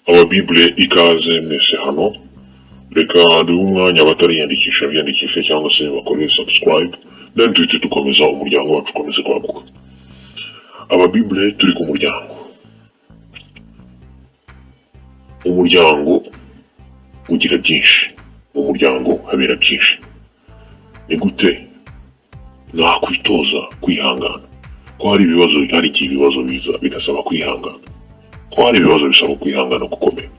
Ababibule, ikaze mwese hano. Reka duhe umwanya abatariyandikisha biyandikishe cyangwa se bakore subscribe, then tuhite dukomeza, umuryango wacu ukomeze kwaguka. Ababibule, turi ku muryango. Umuryango ugira byinshi, mu muryango habera byinshi. Ni gute nakwitoza kwihangana? Ko hari ibibazo, hari igihe ibibazo biza bigasaba kwihangana, ko hari ibibazo bisaba kwihangana gukomeye.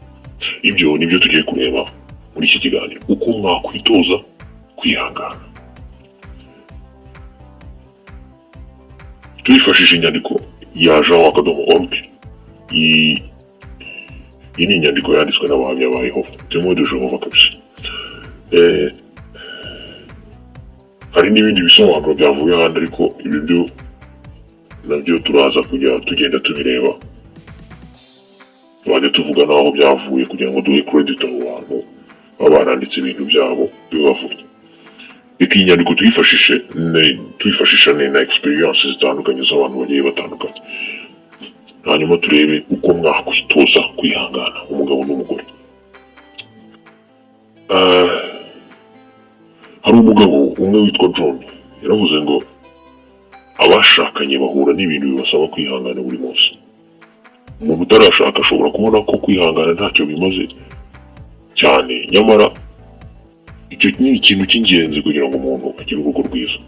Ibyo nibyo tugiye kureba muri iki kiganiro, uko mwakwitoza kwihangana. Turifashisha inyandiko ya Jean.org. Iyi ni inyandiko yanditswe n'Abahamya ba Yehova, Témoins de Jéhovah kabisa. Hari n'ibindi bisobanuro byavuye ahandi, ariko ibi byo nabyo turaza kujya tugenda tubireba, twajya tuvuga n'aho byavuye kugira ngo duhe credit abo bantu baba baranditse ibintu byabo bibavuye. Reka iyi nyandiko tuyifashishe tuyifashisha na experience zitandukanye z'abantu bagiye batandukanye, hanyuma turebe uko mwakwitoza kwihangana, umugabo n'umugore. Hari umugabo umwe witwa John, yaravuze ngo abashakanye bahura n'ibintu bibasaba kwihangana buri munsi. Umuntu utarashaka ashobora kubona ko kwihangana ntacyo bimaze cyane, nyamara icyo ni ikintu cy'ingenzi kugira ngo umuntu agire urugo rwiza.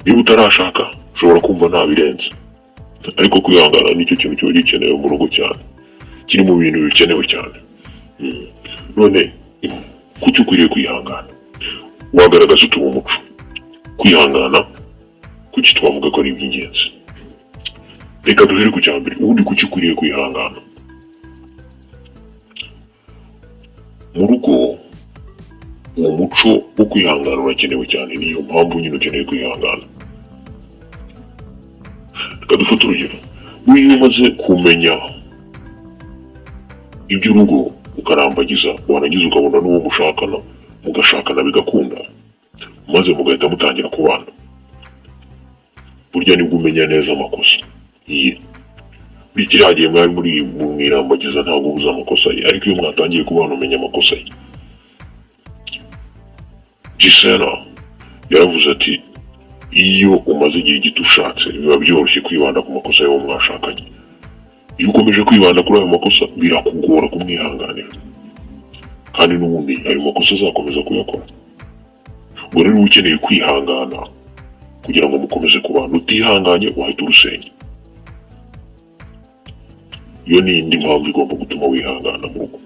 Niba utarashaka ushobora kumva nta birenze, ariko kwihangana nicyo kintu kiba gikenewe mu rugo cyane, kiri mu bintu bikenewe cyane. None kuki ukwiriye kwihangana? Wagaragaza ute uwo muco? Kwihangana kuki twavuga ko ari iby'ingenzi? Reka duhere ku cya mbere. Ubundi kuki ukwiriye kwihangana mu rugo? Uwo muco wo kwihangana urakenewe cyane, niyo mpamvu nyine ukeneye kwihangana. Reka dufate urugero. Buriya iyo umaze kumenya iby'urugo, ukarambagiza, warangiza ukabona n'uwo mushakana, mugashakana bigakunda, maze mugahita mutangira kubana, burya nibwo umenya neza amakosa ye. Buri kiriya gihe mwari muri mu irambagiza ntabwo ubuze amakosa ye, ariko iyo mwatangiye kubana umenya amakosa ye. Gisela yaravuze ati: "Iyo umaze igihe gito ushatse, biba byoroshye kwibanda ku makosa y'uwo mwashakanye. Iyo ukomeje kwibanda kuri ayo makosa, birakugora kumwihanganira, kandi n'ubundi ayo makosa azakomeza kuyakora." Ubwo rero uba ukeneye kwihangana kugira ngo mukomeze kubana. Utihanganye wahita urusenya. Iyo ni indi mpamvu igomba gutuma wihangana mu rugo.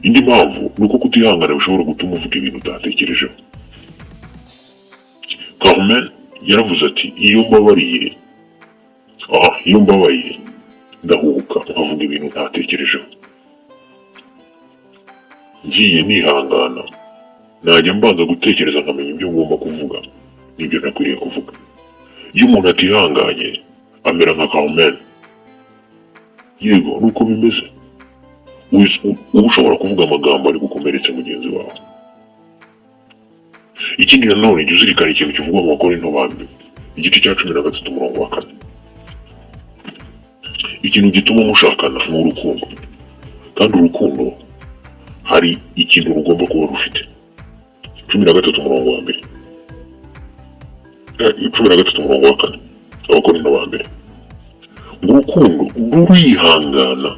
Indi mpamvu ni uko kutihangana bishobora gutuma uvuga ibintu utatekerejeho. Carmen yaravuze ati: "Iyo mbabaye ndahubuka nkavuga ibintu ntatekerejeho. Ngiye nihangana, najya mbanza gutekereza nkamenya ibyo ngomba kuvuga n'ibyo ntakwiriye kuvuga." Iyo umuntu atihanganye amera nka Carmen. Yego, nuko bimeze. Uba ushobora kuvuga amagambo ari gukomeretsa mugenzi wawe. Ikindi nanone, jya uzirikana ikintu kivugwa mu Bakorinto ba mbere igice cya 13 umurongo wa 4. Ikintu gituma mushakana ni urukundo, kandi urukundo hari ikintu rugomba kuba rufite. 13 umurongo wa mbere, 13 umurongo wa 4, Abakorinto ba mbere, ngo urukundo rurihangana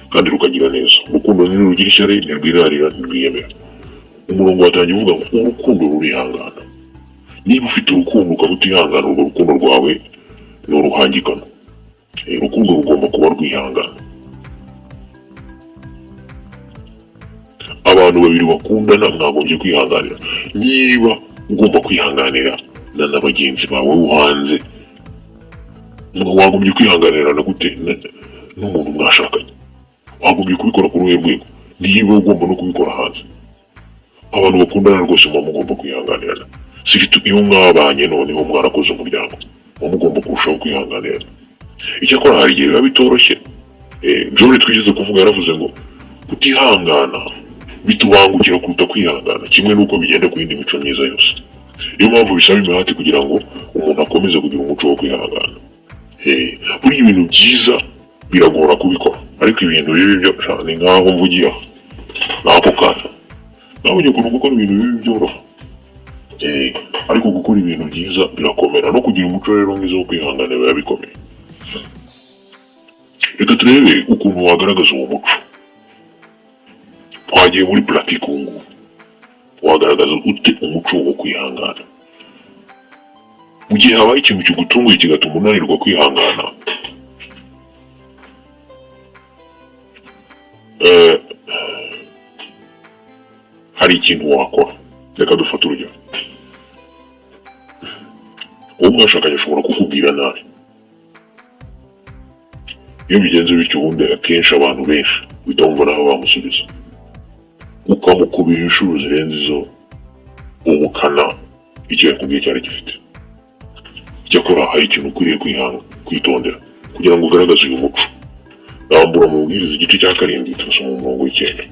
kandi rukagira neza. Urukundo ntirugira ishyari, ntirwirarira, ntirwiyemera. Umurongo watangiye uvuga ngo urukundo rurihangana. Niba ufite urukundo ukaba utihangana, urwo rukundo rwawe ni uruhangikano. Urukundo rugomba kuba rwihangana. Abantu babiri bakundana mwagombye kwihanganira. Niba ugomba kwihanganira na bagenzi bawe wo hanze, wagombye kwihanganira na gute n'umuntu mwashakanye? Wagombye kubikora kuri uruhe rwego niba ugomba no kubikora hanze? Abantu bakundana rwose muba mugomba kwihanganirana, surtout iyo mwabanye noneho mwarakoze umuryango, muba mugomba kurushaho kwihanganirana. Icyakora hari igihe biba bitoroshye. John twigeze kuvuga yaravuze ngo kutihangana bitubangukira kuruta kwihangana, kimwe n'uko bigenda ku yindi mico myiza yose. Niyo mpamvu bisaba imihati kugira ngo umuntu akomeze kugira umuco wo kwihangana. Burya ibintu byiza Biragora kubikora, ariko ibintu bibi byo sha, ni nkaho mvugiye aha n'ako kanya nabonye ukuntu gukora ibintu bibi byoroha. Ariko gukora ibintu byiza birakomera. No kugira umuco rero mwiza wo kwihangana biba bikomeye. Reka turebe ukuntu wagaragaza uwo muco. Twagiye muri pratique ubu ngubu. Wagaragaza ute umuco wo kwihangana mu gihe habaye ikintu kigutunguye kigatuma unanirwa kwihangana? Hari ikintu wakora. Reka dufate urugero: uwo mwashakanye ashobora kukubwira nabi. Iyo bigenze bityo, ubundi akenshi abantu benshi uhita wumva nawe bamusubiza, ukamukubira inshuro zirenze izo ubukana icyo yakubwiye cyari gifite. Icyakora hari ikintu ukwiriye kwihanga kwitondera kugira ngo ugaragaze uyu muco. Rambura mu Mubwiriza igice cya 7, turasoma umurongo w'9.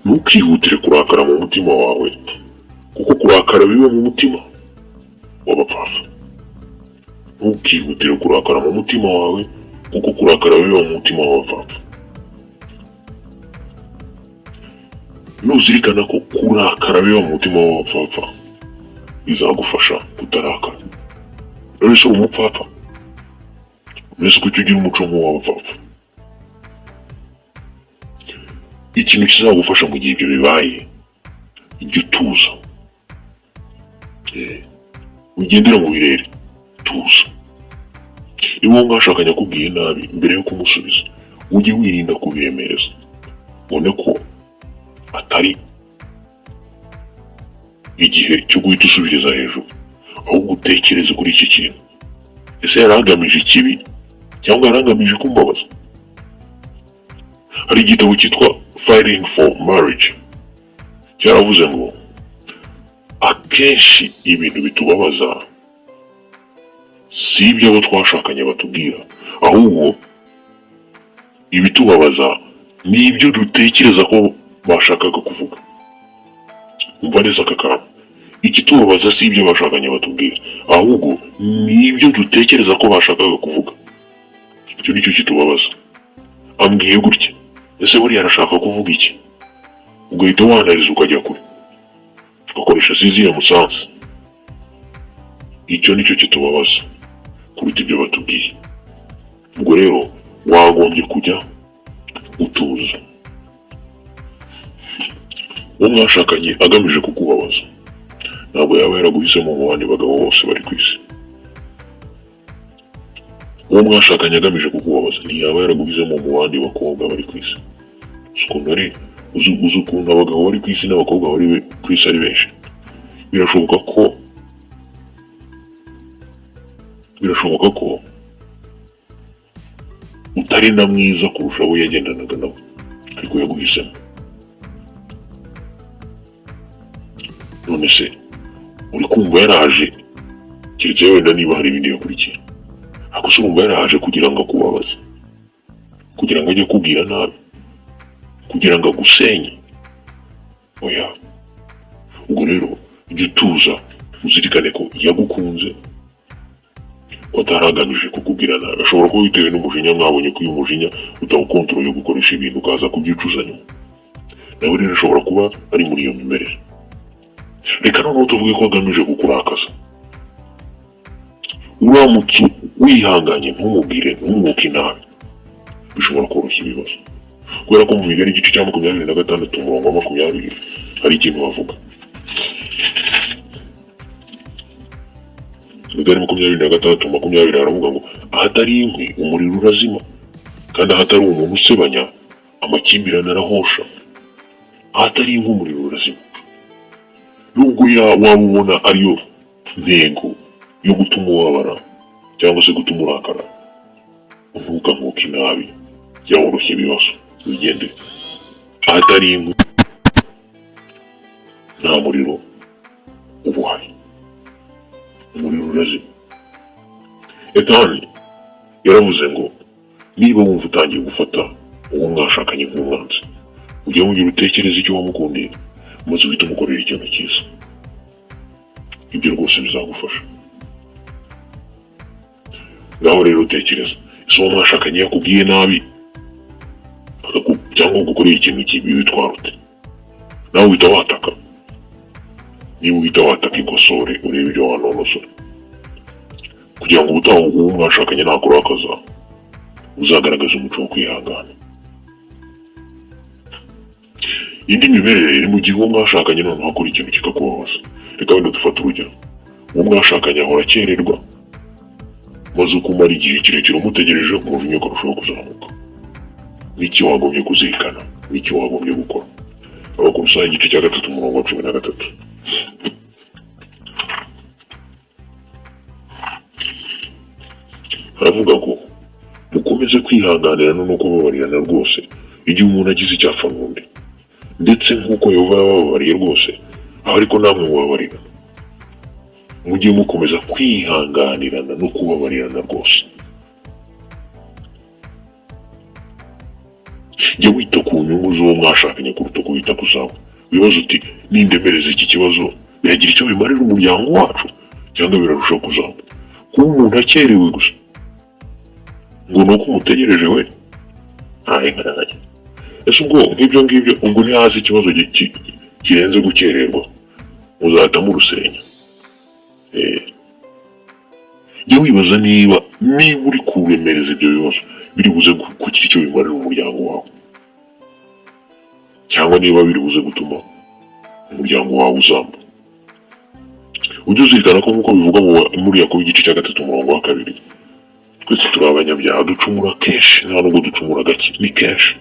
Ntukihutire kurakara mu mutima wawe, kuko kurakara biba mu mutima w'abapfapfa. Ntukihutire kurakara mu mutima wawe, kuko kurakara biba mu mutima w'abapfapfa. Nuzirikana ko kurakara biba mu mutima w'abapfapfa, bizagufasha kutarakara. None se uri umupfapfa? Mbese kuki ugira umuco nk'uw'abapfapfa? Ikintu kizagufasha mu gihe ibyo bibaye, jya utuza. Ugendera mu birere, tuza. Niba uwo mwashakanye akubwiye nabi, mbere yo kumusubiza ujye wirinda kubiremereza, ubone ko atari igihe cyo guhita usubiriza hejuru, ahubwo utekereze kuri iki kintu: ese yari agamije ikibi cyangwa yari agamije kumbabaza? Hari igitabo cyitwa Fighting for Marriage cyaravuze ngo akenshi ibintu bitubabaza si ibyo abo twashakanye batubwira, ahubwo ibitubabaza ni ibyo dutekereza ko bashakaga kuvuga. Umva neza aka kantu: ikitubabaza si ibyo bashakanye batubwira, ahubwo ni ibyo dutekereza ko bashakaga kuvuga. Icyo nicyo kitubabaza. Ambwiye gutya, ese buriya arashaka kuvuga iki? Ugahita wanariza, ukajya kure, ugakoresha sixième sens. Icyo nicyo kitubabaza kuruta ibyo batubwiye. Ubwo rero wagombye kujya utuza. Uwo mwashakanye agamije kukubabaza, ntabwo yaba yaraguhisemo mu bandi bagabo bose bari ku isi. Uwo mwashakanye agamije kukubabaza, ntiyaba yaraguhisemo mu bandi bakobwa bari ku isi. Uzi ukuntu ari uzi ukuntu abagabo bari ku isi n'abakobwa bari ku isi ari benshi? Birashoboka ko utari na mwiza kurusha abo yagendanaga nabo, ariko yaguhisemo. None se uri kumva yaraje, keretse wenda niba hari ibindi yakurikiye, ariko se urumva yaraje kugira ngo akubabaze, kugira ngo ajye akubwira nabi, kugira ngo agusenye? Oya. Ubwo rero jya utuza, uzirikane ko yagukunze, ko atari agamije kukubwira nabi. Ashobora kuba bitewe n'umujinya. Mwabonye ko uyu mujinya utawukontoroye, gukoresha ibintu ukaza kubyicuza nyuma. Nawe rero ashobora kuba ari muri iyo mimerere. Reka noneho tuvuge ko agamije kukurakaza. Uramutse wihanganye, ntumubwire, ntumwuke inabi, bishobora koroshya ibibazo, kubera ko mu Migani igice cya 26 umurongo wa 20 hari ikintu bavuga. Imigani 26:20 haravuga ngo: "Ahatari inkwi umuriro urazima, kandi ahatari umuntu usebanya amakimbirane arahosha." Ahatari inkwi umuriro urazima. Nubwo waba ubona ariyo ntego yo gutuma ubabara cyangwa se gutuma urakara, ntukankuke inabi, jya woroshya ibibazo wigendere. Ahatari inkwi nta muriro uba uhari, umuriro urazima. Etani yaravuze ngo niba wumva utangiye gufata uwo mwashakanye nk'umwanzi, ujye wongera utekereze icyo wamukundiye, maze uhite umukorera ikintu cyiza. Ibyo rwose bizagufasha. Ngaho rero utekereza, ese uwo mwashakanye yakubwiye nabi cyangwa gukorera ikintu kibi, witwara ute? Nawe uhita wataka? Niba uhita wataka, ikosore, urebe ibyo wanonosora kugira ngo ubutaha uwo mwashakanye nakurakaza uzagaragaze umuco wo kwihangana. Indi mimerere ni mu gihe uwo mwashakanye noneho akora ikintu kikakubabaza. Reka wenda dufate urugero: uwo mwashakanye ahora akererwa, maze uko umara igihe kirekire umutegereje, umujinya ukarushaho kuzamuka. N'iki wagombye kuzirikana? N'iki wagombye gukora? Abakolosayi igice cya 3, umurongo wa 13, haravuga ngo: "Mukomeze kwihanganirana no kubabarirana rwose igihe umuntu agize icyo apfa n'undi, ndetse nk'uko Yehova yabababariye rwose, aho ariko namwe mubabarira." Mujye mukomeza kwihanganirana no kubabarirana rwose. Jya wita ku nyungu z'uwo mwashakanye kuruta uko wita ku zawe. Wibaza uti: "Nindemereza iki kibazo, biragira icyo bimarira umuryango wacu cyangwa birarushaho kuzamuka?" Kuba umuntu akerewe gusa ngo ni uko umutegereje, we ntahe nkanjye, ese ubwo nk'ibyo ngibyo, ubwo ntihazi ikibazo kirenze gukererwa, muzahita murusenya. Jya wibaza niba uri kuremereza ibyo bibazo, biri buze kugira icyo bimarira umuryango wawe, cyangwa niba biri buze gutuma umuryango wawe uzamba. Ujye uzirikana ko nk'uko bivugwa muri Yakobo igice cya 3, umurongo wa 2, twese turi abanyabyaha, ducumura kenshi. Nta nubwo ducumura gake, ni kenshi.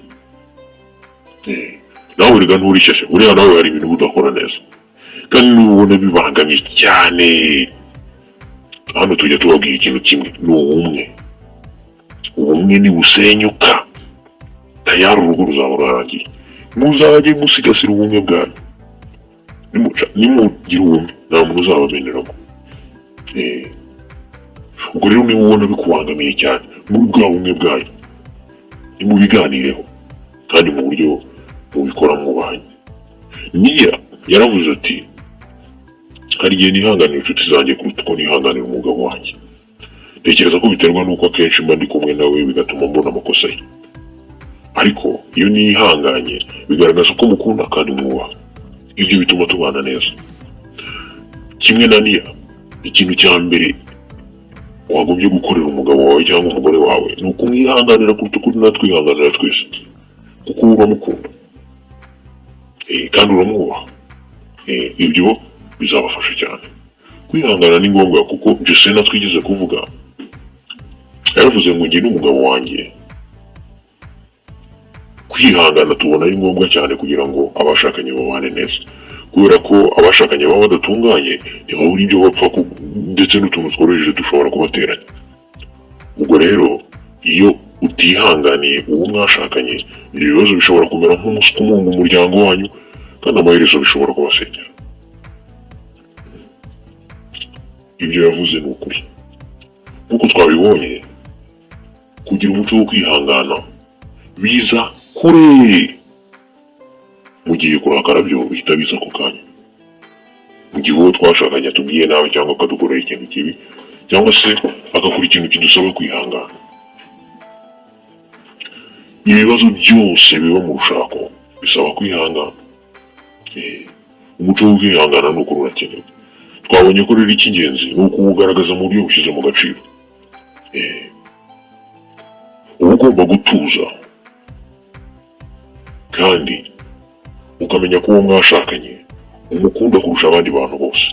Nawe rega nturi shyashya, buriya nawe hari ibintu udakora neza, kandi niba ubona bibangamye cyane, hano tujya tubabwira ikintu kimwe: ni ubumwe. Ubumwe nibusenyuka, tayari urugo ruzaba rurangiye. Muzajye musigasira ubumwe bwanyu. Nimugira ubumwe, nta muntu uzabameneramo. Ubwo rero niba ubona bikubangamiye cyane muri bwa bumwe bwanyu, nimubiganireho kandi mu buryo mubikora mwubahanye. Niya yaravuze ati: "Hari igihe nihanganira inshuti zanjye kuruta uko nihanganira umugabo wanjye. Ntekereza ko biterwa n'uko akenshi mba ndi kumwe nawe, bigatuma mbona amakosa ye. Ariko iyo nihanganye, bigaragaza ko mukunda kandi mwubaha. Ibyo bituma tubana neza." Kimwe na Niya, ikintu cya mbere wagombye gukorera umugabo wawe cyangwa umugore wawe ni ukumwihanganira kuruta uko natwihanganira twese, kuko uba uramukunda kandi uramwubaha. Ibyo bizabafasha cyane. Kwihangana ni ngombwa kuko Jesena twigeze kuvuga yaravuze ngo: "Njye n'umugabo wanjye, kwihangana tubona ari ngombwa cyane kugira ngo abashakanye babane neza, kubera ko abashakanye baba badatunganye, ntibabura ibyo bapfa ndetse n'utuntu tworoheje dushobora kubateranya. Ubwo rero iyo utihanganiye uwo mwashakanye, ibyo bibazo bishobora kumera nk'umusuku umunga umuryango wanyu, kandi amaherezo bishobora kubasenyera." Ibyo yavuze ni ukuri. Nk'uko twabibonye, kugira umuco wo kwihangana biza kure, mu gihe kurakara byo bihita biza ako kanya, mu gihe uwo twashakanye atubwiye nabi cyangwa akadukorera ikintu kibi, cyangwa se agakora ikintu kidusaba kwihangana. Ibibazo byose biba mu rushako bisaba kwihangana. Umuco wo kwihangana ni ukuri urakenewe. Twabonye ko rero icy'ingenzi ni ukuwugaragaza mu buryo bushyize mu gaciro. Uba ugomba gutuza kandi ukamenya ko uwo mwashakanye umukunda kurusha abandi bantu bose.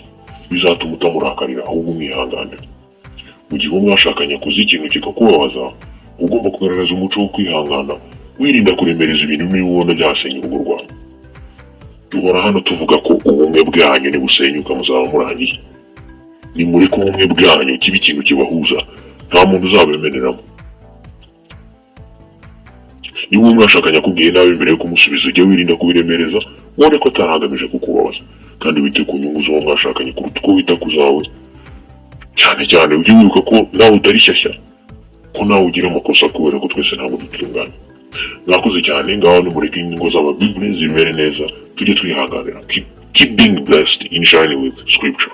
Bizatuma utamurakarira, ahubwo umwihanganira. Mu gihe uwo mwashakanye akoze ikintu kikakubabaza, ugomba kugaragaza umuco wo kwihangana, wirinda kuremereza ibintu niba ubona byasenya urugo rwawe. Duhora hano tuvuga ko ubumwe bwanyu nibusenyuka muzaba murangiye. Nimureke ubumwe bwanyu kibe ikintu kibahuza, nta muntu uzabemereramo. Niba uwo mwashakanye akubwiye nabi, mbere yo kumusubiza ujye wirinda kubiremereza, ubone ko atari kukubabaza, kandi wite ku nyungu z'uwo mwashakanye kuruta uko wita ku zawe. Cyane cyane ujye wibuka ko nawe utari shyashya, ko nawe ugira amakosa, kubera ko twese ntabwo dutunganye. Mwakoze cyane. Ngaho nimureke ingo z'ababibure zimere neza, tujye twihanganira. Keep being blessed in Shine with Scripture.